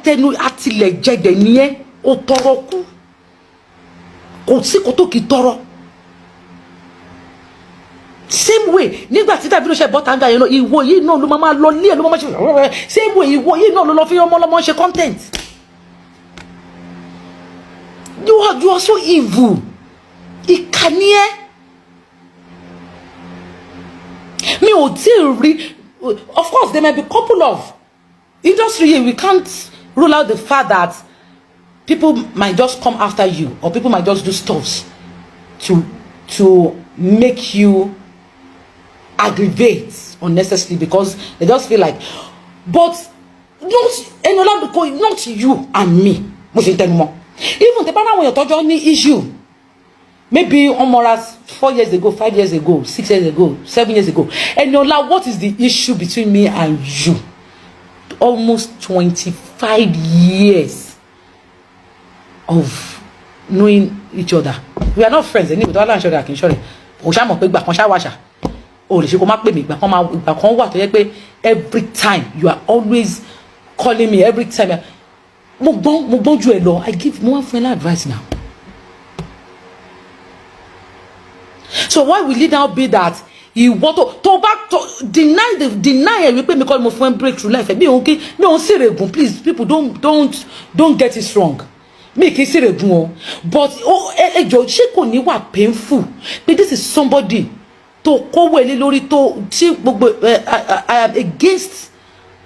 Atẹnu àtìlẹ̀jẹ̀dẹ̀ nìyẹn. Ó tọrọ kú, kò sí kó tó kì í tọrọ. Same way, nígbà tí Davido ṣe bọ́ta ń gbà yẹn náà, ìwọ yìí náà ló máa lọ lé ẹ̀, ló máa ṣe. Same way, ìwọ yìí náà ló lọ fi ọmọ ọlọ́mọ ṣe content. You are so evil. Ìkà ni ẹ́. Mi ò tí ì rí. Of course, there might be couple of industry here. We can't rule out the fact that people might just come after you or people might just do stuffs to make you aggravate unnecessarily because they just feel like. But not Eniola, not you and me. Mo ṣe ń tẹnu mọ́, even tẹ bá náwọn èèyàn tọjọ́ ní issue, maybe ọmọra 4 years ago, 5 years ago, 6 years ago, 7 years ago. Eniola, what is the issue between me and you? Almost 25 years of knowing each other. We are not friends anyway. Tó wá láǹṣọ́ rẹ̀, àkì í ṣọ́rẹ̀. Kò ṣá mọ̀ pé ìgbà kan ṣá wàṣà o lè ṣe kó má pè mí. Ìgbà kan wà tó yẹ pé every time you are always calling me, every time. Mo gbọ́n ju ẹ lọ. I give, mo wá fún ẹ ní advice now. So why will it now be that ìwọ tó bá tó deny the deny ẹ wípé mi kọ́ ni mo fún ẹ breakthrough life? Mi òun kí mi òun sì règùn. Please, people, don't get it wrong. Mi kì í sì règùn o, but ẹ jọ, ṣé kò ní wà painful pé this is somebody tó kówó ẹ lé lórí, tó tí gbogbo ẹ? I am against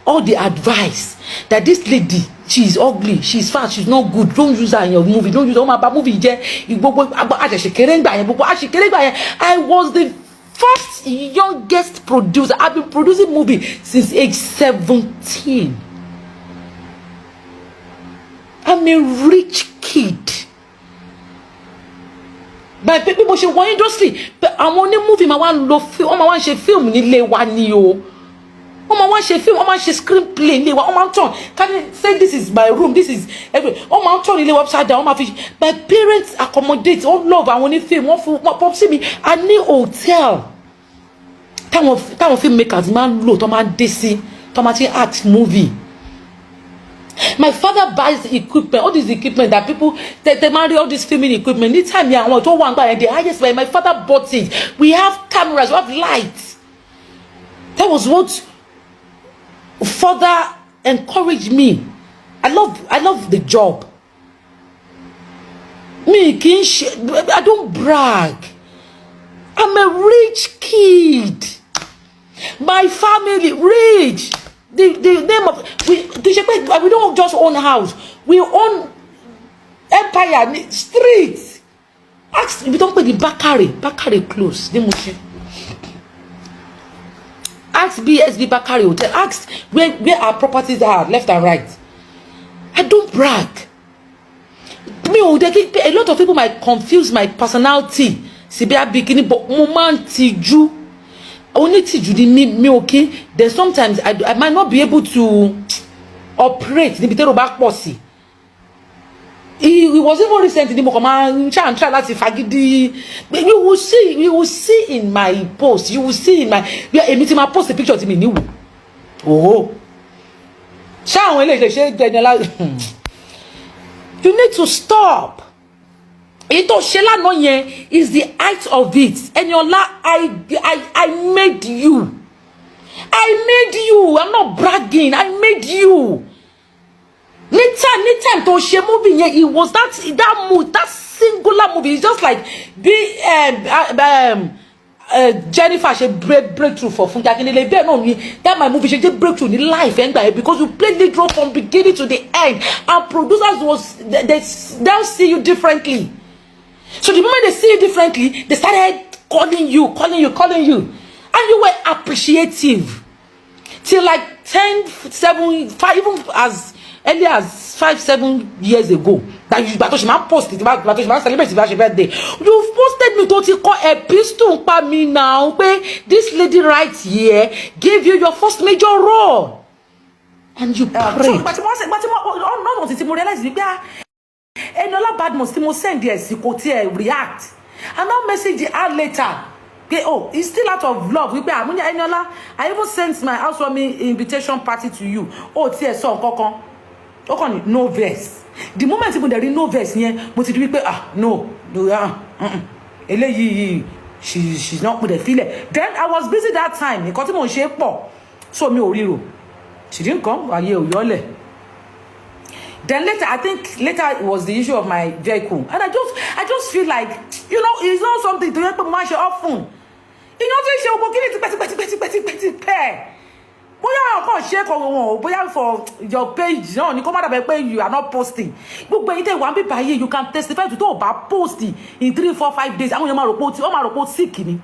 all the advice that this lady, she is ugly, she is fat, she is not good, don't use her in your movie, don't use her, ó máa bà movie jẹ́. Gbogbo àṣẹ̀ṣẹ̀ ńgbà yẹn, gbogbo àṣẹ̀kéré ńgbà yẹn, I was the first youngest producer. I've been producing movie since age 17. I'm a rich kid. Báyìí bí mo ṣe wọ industry, àwọn oní movie máa wá ń lo, wọ́n máa wá ń ṣe fíìmù nílé wa ni o. Wọ́n máa wá ń ṣe fíìmù, wọ́n máa ń ṣe screenplay nílé wa. Wọ́n máa ń tàn, can you say this is my room, this is every, wọ́n máa ń tàn nílé wa upside down. Wọ́n máa fi, my parents accommodate, wọ́n love àwọn onífíìmù. Wọ́n fún wọ́n pop sí mi. A ní hotel táwọn filmmakers máa ń lò, tó máa ń dé sí, tó máa ti act movie. My father buys equipment, all this equipment that people they marry, all this filming equipment ní time yẹn, àwọn tó wà ń gbà yẹn, the highest, my father bought it. We have cameras, we have lights. That was what further encouraged me. I love the job. Mi kì í ṣe, I don't brag. I'm a rich kid. My family rich. The name of we, kì í ṣe pé we don't just own house, we own empire street. Ask ibi tó ń pè ní Bakare, Bakare Close ní Mushin. Ask BSB Bakare Hotel. Ask where our properties are, left and right. I don't brag. Mi ò dé kí a lot of people might confuse my personality síbi abikini, but mo máa ń tijú, onítìjú ni mi. Mi ò kí, then sometimes I might not be able to operate níbi tẹ́rọ bá pọ̀ sí. It was even recent ni mo kàn máa ń ṣáà ń try láti fagídí. You will see in my post, you will see in my, èmi ti máa post a picture tí mi níwò. Oh, ṣé àwọn eléyìí ṣe jẹjẹ lá? You need to stop. Èyí tó ṣe lánàá yẹn is the height of it. Eniola, I made you. I made you. I'm not bragging. I made you. Ní time tó ṣe movie yẹn, it was that movie, that singular movie. It's just like bí Jennifer ṣe breakthrough for Funke Akindele, bẹ́ẹ̀ náà ni that my movie ṣe jẹ́ breakthrough ní life ẹ̀ ń gbà yẹn, because you play lead role from beginning to the end, and producers was they now see you differently. So the moment they see you differently, they started calling you, calling you, calling you, and you were appreciative till like 10, 7, 5, even as early as 5, 7 years ago that you, gbàtọ́ ṣe máa ń post, gbàtọ́ ṣe máa ń celebrate bá ṣe birthday. You posted me, tó ti kọ epistle pa mi now pé this lady right here gave you your first major role, and you pray. So gbàtí wọ́n ṣe, gbàtí wọ́n ọ̀nà tí mo realize wípé, ah, Eniola Badmus tí mo send ẹ̀ sí kò tiẹ̀ react, and now message her later pé, oh, it's still out of love, wípé àmúyẹ Eniola, I even sent my housewarming invitation party to you, ó tiẹ̀ sọ nǹkan kan. Ó kàn ní "No vex." The moment mo dẹ̀ rí "no vex" yẹn, mo ti rí wípé, ah, no, no, ah, eléyìí, she's not. Mo dẹ̀ filẹ̀. Then I was busy that time, nǹkan tí mò ń ṣe pọ̀, so mi ò ríro. She didn't come, ayé ò yọlẹ̀. Then later, I think later it was the issue of my vehicle, and I just feel like it's not something tó yẹ pé mo máa ṣe often. Ìyẹn tí ń ṣe gbogbo kíni tipẹ́tipẹ́tipẹ́tipẹ́, bóyá ọkàn ṣe kọ wọn o, bóyá for your page náà ni, kó má dàbẹ̀ pé you are not posting. Gbogbo ẹ̀yin tẹ́ wà ń bíbá yìí, you can testify to. Tó o bá post in 3, 4, 5 days, àwọn èèyàn máa rò pé ó máa rò pé ó sick ni,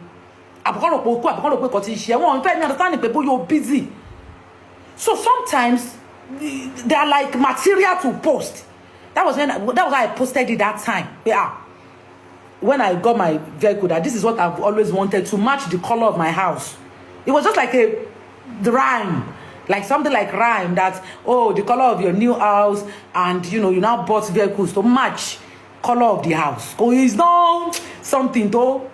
àbùkọ́ rò pé ó kú, àbùkọ́ rò pé kò ti ṣe. Wọ́n fẹ́ ní understanding pé bóyá o busy. So sometimes they are like material to post. That was how I posted it that time. Yeah, when I got my vehicle, that this is what I've always wanted, to match the color of my house. It was just like a the rhyme, like something like rhyme that, oh, the color of your new house, and you now bought vehicles to match color of the house. Oh, it's not something though.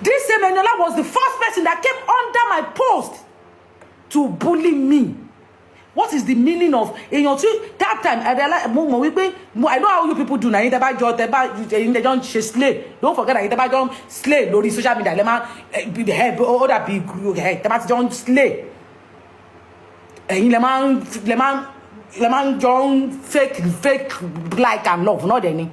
This same Eniola was the first person that came under my post to bully me. What is the meaning of èèyàn tí that time I realize, mo mọ̀ wípé I know how you people do na. Yín tẹ́ bá jọ, tẹ́ bá ẹ̀yin tẹ́ jọ ń ṣe slay, don't forget that yín tẹ́ bá jọ ń slay lórí social media, lẹ́ máa ẹ ó dàbí ẹ tẹ́ bá ti jọ ń slay, ẹ̀yin lẹ́ máa ń jọ ń fake like and love náà dẹ̀ ni.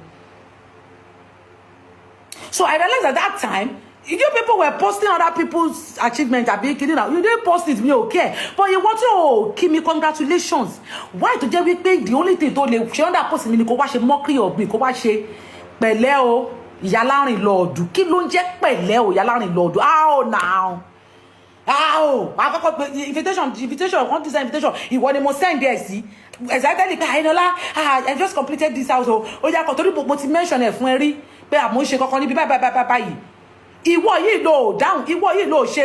So I realized at that time you people were posting other people's achievement, àbí kini na you didn't post it, mi ò care. But you want to kí mi congratulations, why tó jẹ́ wípé the only thing tó lè ṣe under post mi ni kó wá ṣe mockery of me, kó wá ṣe "Pẹ̀lẹ́ o, ìyá landlord"? Kí ló ń jẹ́ "Pẹ̀lẹ́ o, ìyá landlord"? How now? How? Àkọ́kọ́ pé invitation, wọ́n ti send invitation, ìwọ ni mo send ẹ̀ sí exactly pé, "Àyìnlá, ah, I just completed this house o." Ó yà kọ́ torí mo ti mention ẹ̀ fún ẹ rí pé àmọ́ ń ṣe kankan níbi báyìí báyìí báyìí. Ìwọ yìí ló dáhùn, ìwọ yìí ló ṣe,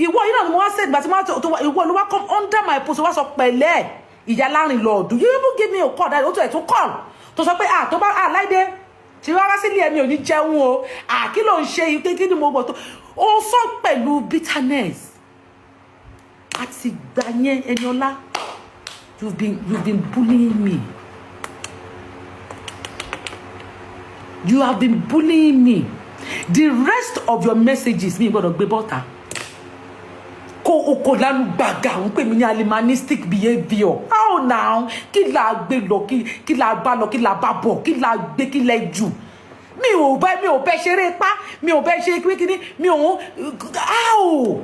ìwọ yìí náà ni mo wá send. Gbà tí mo wá tó, ìwọ ló wá come under my post, wá sọ "Pẹ̀lẹ́, ìyá landlord." You even give me a call that ó tó ẹ̀ tún call tó sọ pé, ah, tó bá, ah, láìdé tí wàá wá sílé ẹ̀mí ò ní jẹun o. Ah, kí ló ń ṣe? Kí ni mo gbọ́ tó ó sọ pẹ̀lú bitterness? Àti gbà yẹn, Ẹniọlá, you've been bullying me. You have been bullying me. The rest of your messages, mi gbọ́dọ̀ gbé bọ́ta. Kó o kò lánú gbàgà ń pè mí ní animalistic behaviour. How now? Kí la gbé lọ, kí la bá lọ, kí la bá bọ̀, kí la gbé, kí lẹ jù? Mi ò bẹ ṣeré pa, mi ò bẹ ṣe kíní, mi ò how.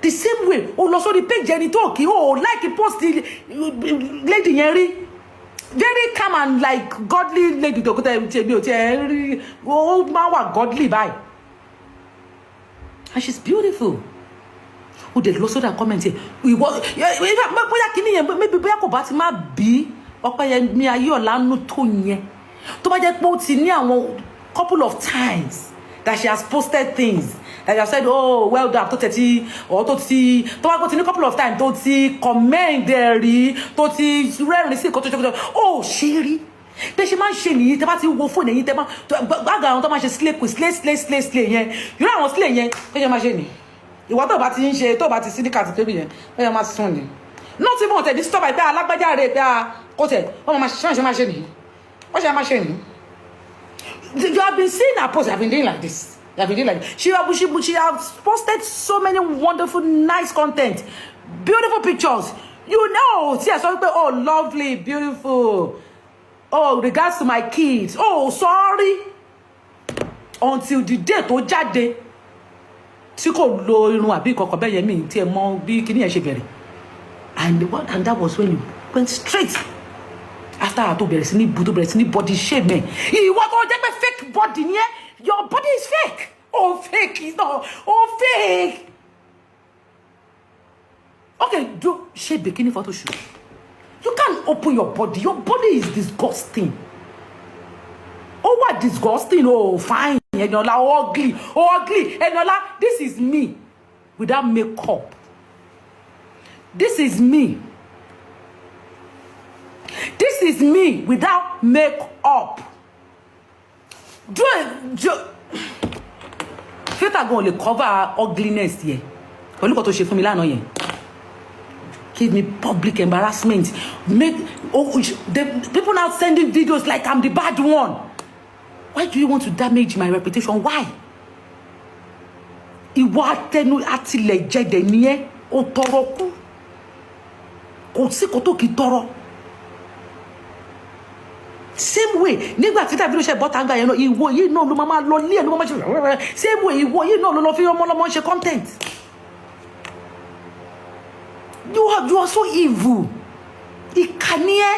The same way o lọ sórí page ẹni tó kí o like post lady yẹn rí, very calm and like godly lady tó kó tẹ mi ò tiẹ̀ rí, ó máa wà godly báyìí, and she's beautiful. Ó dẹ̀ lọ sódà comment yẹn. Ìwọ bóyá kíní yẹn, maybe bóyá kò bá ti má bí Ọpẹ́yẹmí Ayéọ̀lá nú tó yẹn, tó bá jẹ́ pé ó ti ní àwọn couple of times that she has posted things that she has said, "Oh, well done," tó tẹ̀tí or tó ti tó wá kó ti ní couple of times tó ti commend ẹ̀ rí, tó ti rẹ́rìn sí nǹkan tó ṣe kó ó ṣe rí. Bẹ́ẹ̀ ṣe máa ń ṣe nìyí. Tẹ́ bá ti wo fóònù ẹ̀yìn, tẹ́ máa gbàgbà àwọn tó máa ṣe slay queen, slay, slay, slay, slay yẹn, irú àwọn slay yẹn tó ṣe máa ṣe nìyí. Ìwọ tó bá ti ń ṣe, tó bá ti sí ní kàtí tóbi yẹn, tó yẹ máa sùn ni, not even tẹ̀ ní stop àìpẹ́ alágbájá rẹ̀ pé a kò tẹ̀ wọ́n máa ṣe máa ṣe nìyí, wọ́n ṣe máa ṣe nìyí. You have been seeing her post. You have been doing like this, you have been doing like this. She have posted so many wonderful, nice content, beautiful pictures. Tí ẹ sọ wípé, "Oh, lovely, beautiful, oh, regards to my kids, oh, sorry," until the day tó jáde tí kò lo irun àbí ìkọ̀kọ̀ bẹ́ẹ̀ yẹn, mi tí ẹ mọ bí kíní yẹn ṣe bẹ̀rẹ̀. And that was when you went straight after her, tó bẹ̀rẹ̀ sí ní bu, tó bẹ̀rẹ̀ sí ní body shame ẹ̀. Ìwọ tó jẹ́ pé fake body ni ẹ́, your body is fake. Oh, fake is not, oh, fake. Okay, do ṣe bikini photo shoot, you can't open your body. Your body is disgusting. Ó wà disgusting. Oh, fine. Eniola, ugly, ugly. Eniola, this is me without makeup. This is me, this is me without makeup. Do filter gan ò lè cover ugliness yẹn pẹ̀lú nǹkan tó ṣe fún mi lánàá yẹn. Give me public embarrassment. Make, oh, the people now sending videos like I'm the bad one. Why do you want to damage my reputation? Why? Ìwọ atẹnu àtìlẹ̀jẹ̀dẹ̀ ni ẹ́. Ó tọrọ kú, kò sí kó tó kì í tọrọ. Same way, nígbà tí Davido ṣe bọ́ta gbà yẹn náà, ìwọ yìí náà ló máa lọ lé ẹ̀, ló máa ṣe. Same way, ìwọ yìí náà ló lọ fi ọmọ ọlọ́mọ ṣe content. You are so evil. Ìkà ni ẹ́.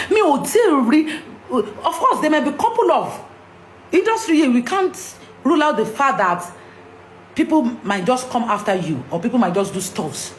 Mi ò tí ì rí. Of course, there may be couple of industry here. We can't rule out the fact that people might just come after you or people might just do stuffs.